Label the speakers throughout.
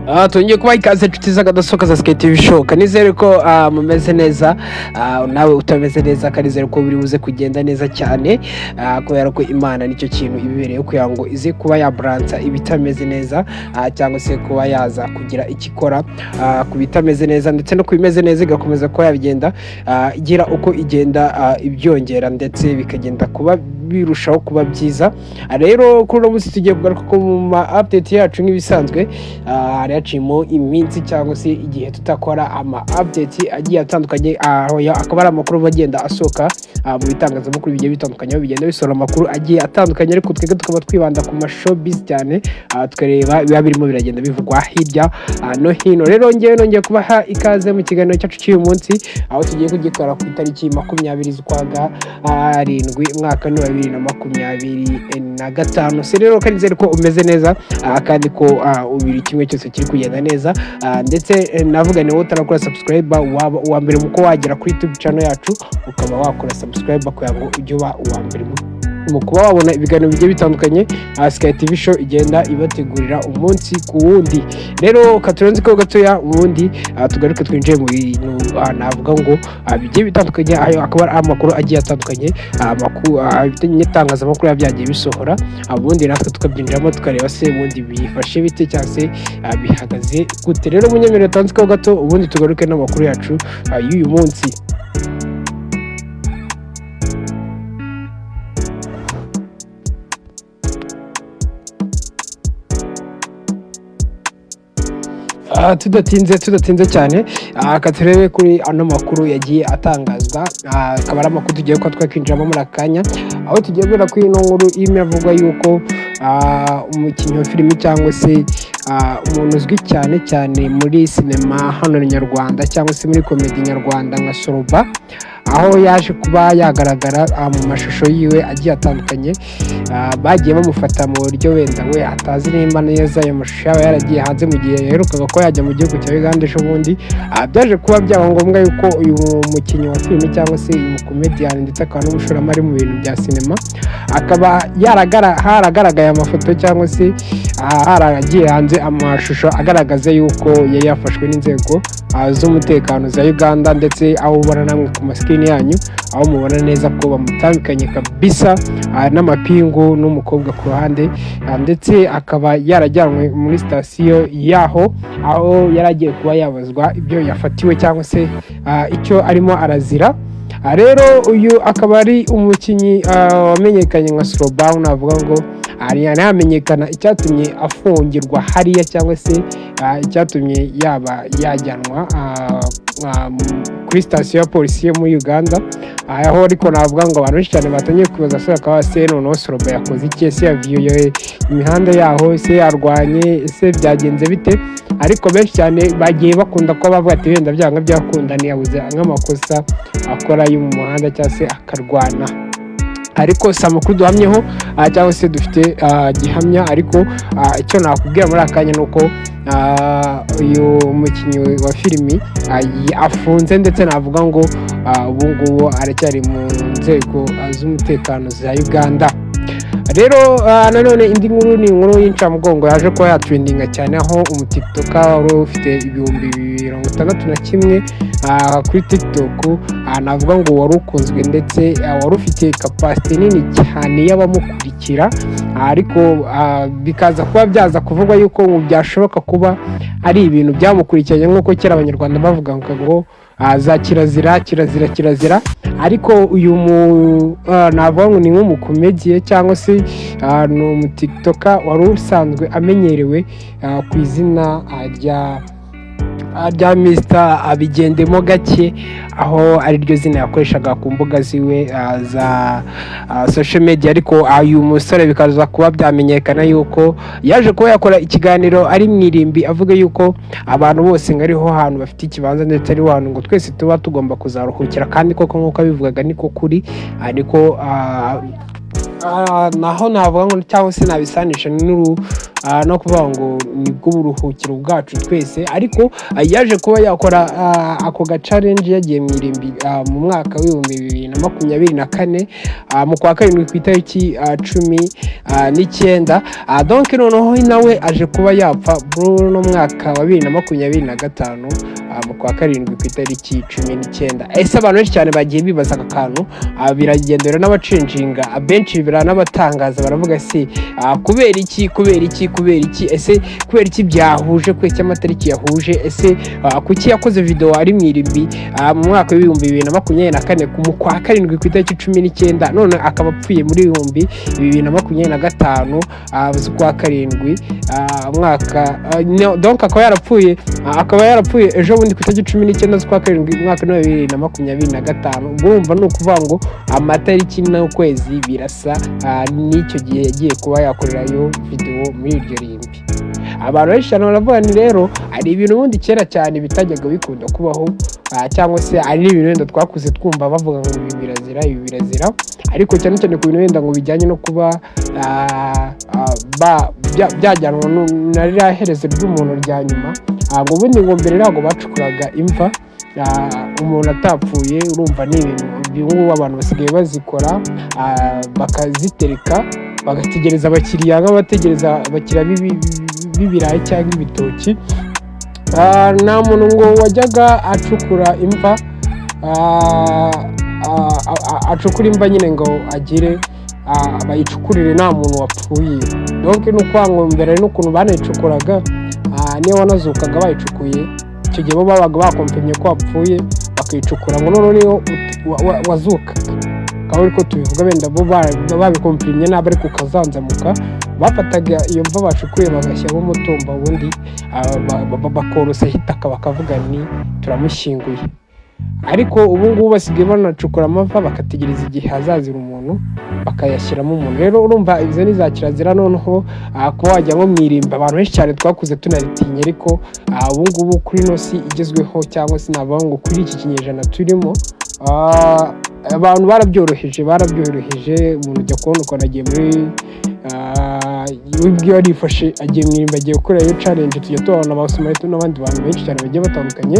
Speaker 1: Twongeye kubaha ikaze, inshuti z'akadasohoka za Sky TV Show. Kanizere ko mumeze neza. Nawe utameze neza, kanizere ko biri buze kugenda neza cyane, kubera ko Imana nicyo kintu ibibereyeho kugira ngo ize kuba yaburansa ibitameze neza, cyangwa se kuba yaza kugira icyo ikora ku bitameze neza, ndetse no ku bimeze neza igakomeza kuba yabigenda igira uko igenda ibyongera, ndetse bikagenda kuba birushaho kuba byiza. Rero kuri uno munsi tugiye kugaruka ku ma update yacu nk'ibisanzwe. Hari haciyemo iminsi cyangwa se igihe tutakora ama update agiye atandukanye, aho akaba ari amakuru agenda asohoka mu bitangazamakuru bigiye bitandukanye, aho bigenda bisohora amakuru agiye atandukanye, ariko twebwe tukaba twibanda ku ma showbiz cyane, tukareba biba birimo biragenda bivugwa hirya no hino. Rero ngewe nongeye kubaha ikaze mu kiganiro cyacu cy'uyu munsi, aho tugiye kugikora ku itariki 20 z'ukwa 7, umwaka ni wa 2025. Se rero kanizere ko umeze neza, kandi ko buri kimwe cyose kiri kugenda neza, ndetse navuga ni wowe utarakora subscribe, waba uwa mbere mu ko wagera kuri YouTube channel yacu ukaba wakora subscribe kugira ngo ujye uba uwa mbere mu kuba wabona ibiganiro bigiye bitandukanye Sky TV Show igenda ibategurira umunsi ku wundi. Rero katurenze ko gatoya, ubundi tugaruke twinjiye mu bintu navuga ngo bigiye bitandukanye. Ayo akaba ari amakuru agiye atandukanye, amakuru n'itangazamakuru biba byagiye bisohora, ubundi natwe tukabyinjiramo tukareba se ubundi bifashe bite cyangwa se bihagaze gute. Rero munyemerere tanzweho gato, ubundi tugaruke n'amakuru yacu y'uyu munsi. Tudatinze cyane, reka turebe kuri ano makuru yagiye atangazwa. Akaba ari amakuru tugiye kuba twakwinjiramo muri aka kanya, aho tugiye guhera kuri ino nkuru irimo iravugwa yuko umukinnyi wa filimi cyangwa se umuntu uzwi cyane cyane muri sinema hano nyarwanda cyangwa se muri comedy nyarwanda nka Soroba, aho yaje kuba yagaragara mu mashusho yiwe agiye atandukanye. Bagiye bamufata mu buryo wenda we atazi nimba neza ayo mashusho yaba yaragiye hanze mu gihe yaherukaga ko yajya mu gihugu cya Uganda ejo bundi. Byaje kuba byaba ngombwa yuko uyu mukinnyi wa filime cyangwa se uyu mukomediyani, ndetse akaba n'umushoramari mu bintu bya sinema, akaba haragaragaye amafoto cyangwa se haragiye hanze amashusho agaragaza yuko yari yafashwe n'inzego z'umutekano za Uganda, ndetse aho ubona namwe ku masikini yanyu, aho mubona neza ko bamutandukanye kabisa, n'amapingu n'umukobwa ku ruhande, ndetse akaba yarajyanwe muri sitasiyo yaho, aho yari agiye kuba yabazwa ibyo yafatiwe cyangwa se icyo arimo arazira. Rero uyu akaba ari umukinnyi wamenyekanye nka Soroba, navuga ngo ntiyamenyekana icyatumye afungirwa hariya cyangwa se icyatumye yaba yajyanwa kuri sitasiyo ya polisi yo muri Uganda. Aho ariko navuga ngo abantu benshi cyane batangiye kwibaza se akaba se noneho Soroba yakoze iki? Ese yaviyoye imihanda yaho? Ese yarwanye? Ese byagenze bite? Ariko benshi cyane bagiye bakunda kuba bavuga ati wenda byanga byakunda ntiyabuze nk'amakosa akora yo mu muhanda cyangwa se akarwana, ariko si amakuru duhamyeho cyangwa se dufite gihamya. Ariko icyo nakubwira muri aka kanya ni uko uyu mukinnyi wa filimi afunze, ndetse navuga ngo ubu ngubu aracyari mu nzego z'umutekano za Uganda. Rero nanone indi nkuru ni inkuru y'incamugongo yaje kuba yatrendinga cyane, aho umutiktoka wari ufite 61,000 kuri TikTok, navuga ngo wari ukunzwe ndetse wari ufite capacité nini cyane y'abamukurikira, ariko bikaza kuba byaza kuvugwa yuko ngo byashoboka kuba ari ibintu byamukurikiranye, nk'uko kera Abanyarwanda bavuga ngo za kirazira kirazira kirazira. Ariko uyu mu navuga ngo ni nk'umukomediye cyangwa se ni umutiktoka wari usanzwe amenyerewe ku izina rya Mr Abigendemo Gake, aho ari ryo zina yakoreshaga ku mbuga ziwe za social media. Ariko uyu musore bikaza kuba byamenyekana yuko yaje kuba yakora ikiganiro ari mu irimbi, avuga yuko abantu bose ngo ariho hantu bafite ikibanza, ndetse ariho hantu ngo twese tuba tugomba kuzaruhukira. Kandi koko nk'uko abivugaga niko kuri, niko Naho navuga ngo cyangwa se nabisanisha no kuvuga ngo nibwo buruhukiro bwacu twese, ariko yaje kuba yakora ako ga challenge yagiye mu irimbi mu mwaka w'2024, mu kwa karindwi ku itariki 19. Donc noneho nawe aje kuba yapfa muri uno mwaka wa 2025, mu kwa karindwi ku itariki 19. Ese abantu benshi cyane bagiye bibaza aka kantu, biragendera n'abacinjinga benshi, biranabatangaza, baravuga: "Se kubera iki, kubera iki, kubera iki? Ese kubera iki byahuje? Kubera iki amatariki yahuje? Ese kuki yakoze video ari mu irimbi mu mwaka w'2024 mu kwa karindwi ku itariki 19, none akaba apfuye muri 2025 z'ukwa karindwi, mwaka donc akaba yarapfuye ejo bundi ku itariki 19 z'ukwa karindwi, umwaka wa 2025?" Ubwo urumva ni ukuvuga ngo amatariki n'ukwezi birasa n'icyo gihe yagiye kuba yakorerayo video muri iryo rimbi. Abantu benshi cyane baravuga ni rero hari ibintu ubundi kera cyane bitajyaga bikunda kubaho, cyangwa se hari n'ibintu wenda twakuze twumva bavuga ngo ibi birazira, ibi birazira, ariko cyane cyane ku bintu wenda ngo bijyanye no kuba byajyanwa na ririya herezo ry'umuntu rya nyuma. Ngo ubundi ngo mbere ntabwo bacukuraga imva umuntu atapfuye. Urumva ni ibintu ubu ngubu abantu basigaye bazikora, bakazitereka, bagategereza abakiriya nk'abategereza abakiriya b'ibirayi cyangwa ibitoki. Nta muntu ngo wajyaga acukura imva, acukura imva nyine ngo agire bayicukurire nta muntu wapfuye. Donc ni ukuvuga ngo mbere n'ukuntu banayicukuraga, niyo wanazukaga bayicukuye, icyo gihe bo babaga bakomfirmye ko wapfuye, bakayicukura ngo noneho niyo wazukaga, akaba ariko tubivuga wenda bo babikomfirimye nabi, ariko ukazanzamuka, bafataga iyo mva bacukuye bagashyiramo umutumba, ubundi bakorosaho itaka, bakavuga ni turamushyinguye. Ariko ubu ngubu basigaye banacukura amava, bakategereza igihe hazazira umuntu, bakayashyiramo umuntu. Rero urumva izo ni za kirazira. Noneho kuba wajya nko mu irimbi, abantu benshi cyane twakuze tunaritinye, ariko ubu ngubu kuri ino si igezweho, cyangwa se navuga ngo kuri iki kinyejana turimo, abantu barabyoroheje, barabyoroheje. Umuntu ujya kubona ukuntu agiye muri we ubwe yarifashe, agiye mu irimbi, agiye gukorerayo challenge. Tujya tubona abasumarito n'abandi bantu benshi cyane bagiye batandukanye,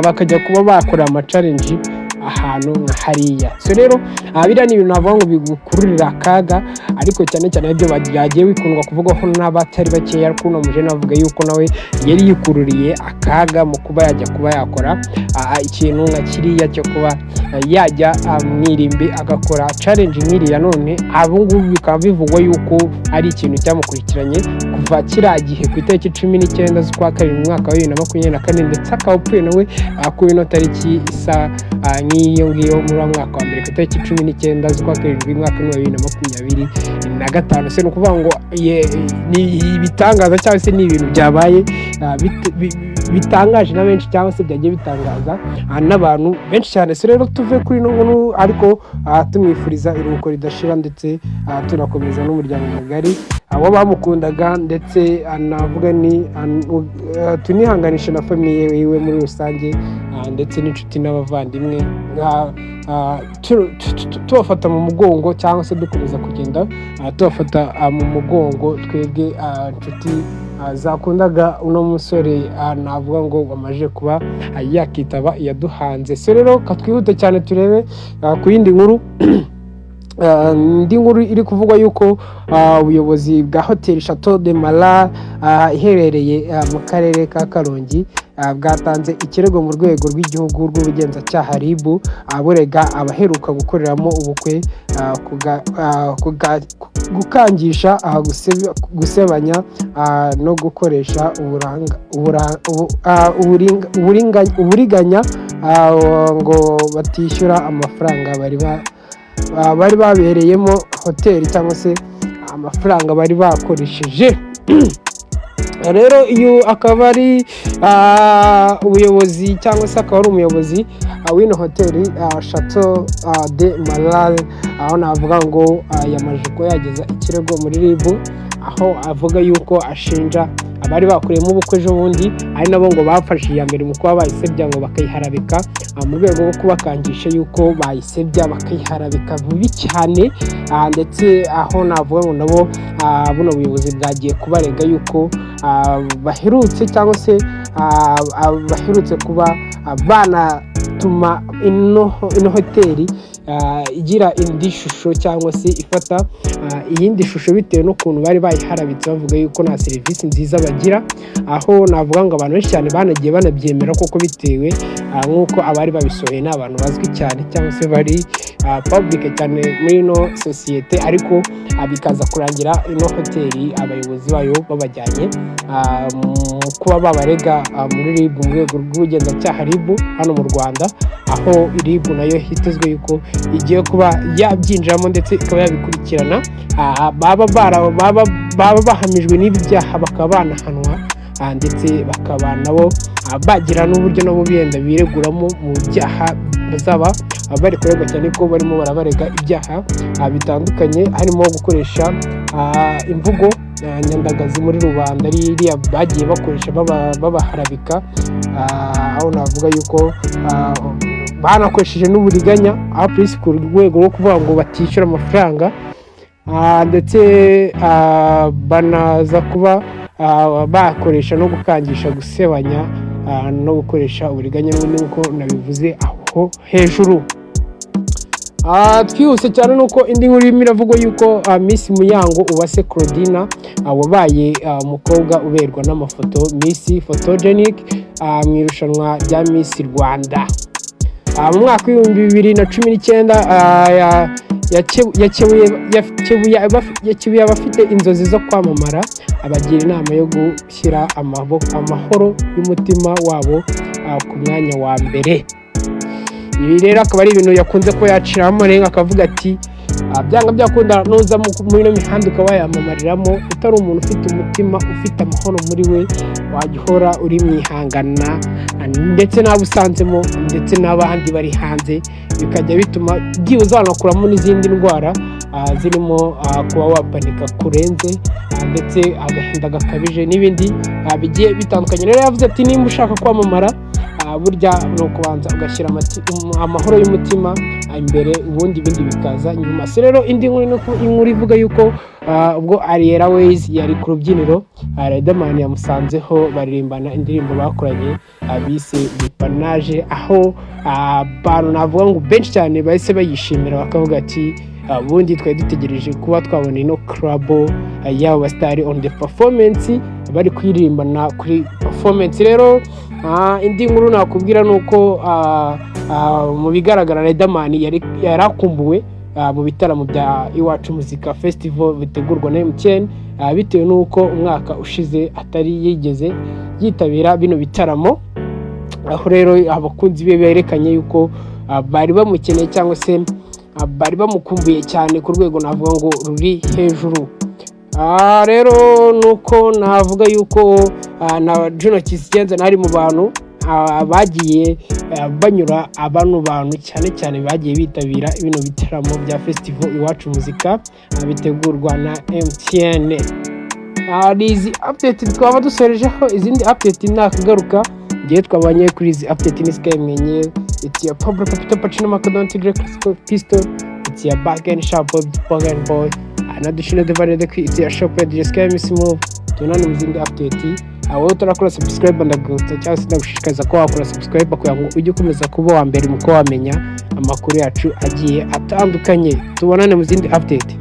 Speaker 1: bakajya kuba bakora ama challenge ahantu nka hariya. So rero biriya ni ibintu navuga ngo bigukururira akaga, ariko cyane cyane ibyo byagiye bikundwa kuvugwaho n'abatari bakeya, ariko uno mujene avuga yuko nawe yari yikururiye akaga mu kuba yajya kuba yakora ikintu nka kiriya cyo kuba yajya mu irimbi agakora challenge nk'iriya. None abo ngubu bikaba bivugwa yuko ari ikintu cyamukurikiranye kuva kiriya gihe ku itariki 19 z'ukwa karindwi, umwaka wa 2024, ndetse akaba apfuye nawe kuri ino tariki isa nk'iyo ngiyo muri uwo mwaka wa mbere, ku itariki 19 z'ukwa karindwi, umwaka wa 2025. Se ni ukuvuga ngo ni ibitangaza cyangwa se ni ibintu byabaye bitangaje na benshi, cyangwa se byagiye bitangaza n'abantu benshi cyane. So rero tuve kuri ino nkuru, ariko tumwifuriza iruhuko ridashira, ndetse tunakomeza n'umuryango mugari abo bamukundaga, ndetse navuga ni tunihanganisha na famille yiwe muri rusange, ndetse n'inshuti n'abavandimwe, tubafata mu mugongo, cyangwa se dukomeza kugenda tubafata mu mugongo twebwe inshuti zakundaga uno musore, navuga ngo wamaze kuba yakitaba yaduhanze. So rero katwihute cyane turebe ku yindi nkuru. Indi nkuru iri kuvugwa yuko ubuyobozi bwa hoteli Chateau de Mara iherereye mu karere ka Karongi bwatanze ikirego mu rwego rw'igihugu rw'ubugenzacyaha RIB, burega abaheruka gukoreramo ubukwe gukangisha gusebanya no gukoresha uburiganya ngo batishyura amafaranga bari babereyemo hoteli, cyangwa se amafaranga bari bakoresheje. Rero iyo akaba ari ubuyobozi, cyangwa se akaba ari umuyobozi w'ino hoteli Chateau de Marare, aho navuga ngo yamaze kuba yageza ikirego muri RIB, aho avuga yuko ashinja abari bakoreyemo ubukwe ejo bundi, ari nabo ngo bafashe iya mbere mu kuba bayisebya, ngo bakayiharabika, mu rwego rwo kubakangisha yuko bayisebya bakayiharabika bibi cyane. Ndetse aho navuga ngo nabo buno buyobozi bwagiye kubarega yuko baherutse cyangwa se baherutse kuba banatuma ino hoteli igira indi shusho cyangwa se ifata iyindi shusho, bitewe n'ukuntu bari bayiharabitse, bavuga yuko nta serivisi nziza bagira. Aho navuga ngo abantu benshi cyane banagiye banabyemera koko, bitewe nk'uko abari babisohoye ni abantu bazwi cyane cyangwa se bari public cyane muri ino sosiyete. Ariko bikaza kurangira ino hoteli abayobozi bayo babajyanye mu kuba babarega muri RIB, mu rwego rw'ubugenzacyaha RIB hano mu Rwanda, aho RIB nayo hitezwe yuko igiye kuba yabyinjiramo ndetse ikaba yabikurikirana. Baba bahamijwe n'ibi byaha bakaba banahanwa, ndetse bakaba nabo bagira n'uburyo nabo benda bireguramo mu byaha bazaba bari kuregwa, cyane ko barimo barabarega ibyaha bitandukanye, harimo gukoresha imvugo nyandagazi muri rubanda, ari iriya bagiye bakoresha babaharabika. Aho navuga yuko banakoresheje n'uburiganya aho polisi ku rwego rwo kuvuga ngo batishyura amafaranga, ndetse banaza kuba bakoresha no gukangisha gusebanya, no gukoresha uburiganya n'ubundi nk'uko nabivuze aho hejuru. Twihuse cyane nuko indi nkuru irimo iravugwa yuko Miss Muyango Uwase Claudina, wabaye umukobwa uberwa n'amafoto, Miss Photogenic, mu irushanwa rya Miss Rwanda mu mwaka w'2019, yakebuye abafite inzozi zo kwamamara, abagira inama yo gushyira amahoro y'umutima wabo ku mwanya wa mbere. Ibi rero akaba ari ibintu yakunze kuba yaciramo amarenga, akavuga ati: "Byanga byakunda nuza muri ino mihanda ukaba wayamamariramo utari umuntu ufite umutima ufite amahoro muri we, wajya uhora uri mu ihangana ndetse n'abo usanzemo ndetse n'abandi bari hanze, bikajya bituma byibuze wanakuramo n'izindi ndwara zirimo kuba wapanika kurenze, ndetse agahinda gakabije n'ibindi bigiye bitandukanye." Rero yavuze ati: "Nimba ushaka kwamamara, burya ni ukubanza ugashyira amahoro y'umutima imbere, ubundi ibindi bikaza nyuma." Se rero indi nkuru ni uko inkuru ivuga yuko ubwo Ariel Wayz yari ku rubyiniro, Riderman yamusanzeho, baririmbana indirimbo bakoranye bise Dépannage, aho abantu navuga ngo benshi cyane bahise bayishimira, bakavuga ati: "Ubundi twari dutegereje kuba twabona ino collabo y'aba basitari on the performance, bari kuyiririmbana kuri performance." Rero indi nkuru nakubwira ni uko mu bigaragara Riderman yari yarakumbuwe mu bitaramo bya Iwacu Muzika Festival bitegurwa na MTN, bitewe n'uko umwaka ushize atari yigeze yitabira bino bitaramo. Aho rero abakunzi be berekanye yuko bari bamukeneye cyangwa se bari bamukumbuye cyane ku rwego navuga ngo ruri hejuru. Rero nuko navuga yuko na Juno Kizigenza nari mu bantu bagiye banyura bano bantu, cyane cyane bagiye bitabira bino bitaramo bya festival Iwacu Muzika bitegurwa na MTN. Hari izi update twaba dusorejeho, izindi update nakagaruka. Ngiye twabanye kuri izi update ni Sky Mwenye. It's your Pablo Papito Pacino Macadon Tigre Classical Pistol. It's your back and sharp boy boy anadushina devane the. It's your shop DJ Sky Miss Move. Tubonane mu zindi update. Wowe utarakora subscribe, ndagutsa cyangwa se ndagushishikariza ko wakora subscribe kugira ngo ujye ukomeza kuba wa mbere mu kuba wamenya amakuru yacu agiye atandukanye. Tubonane mu zindi update.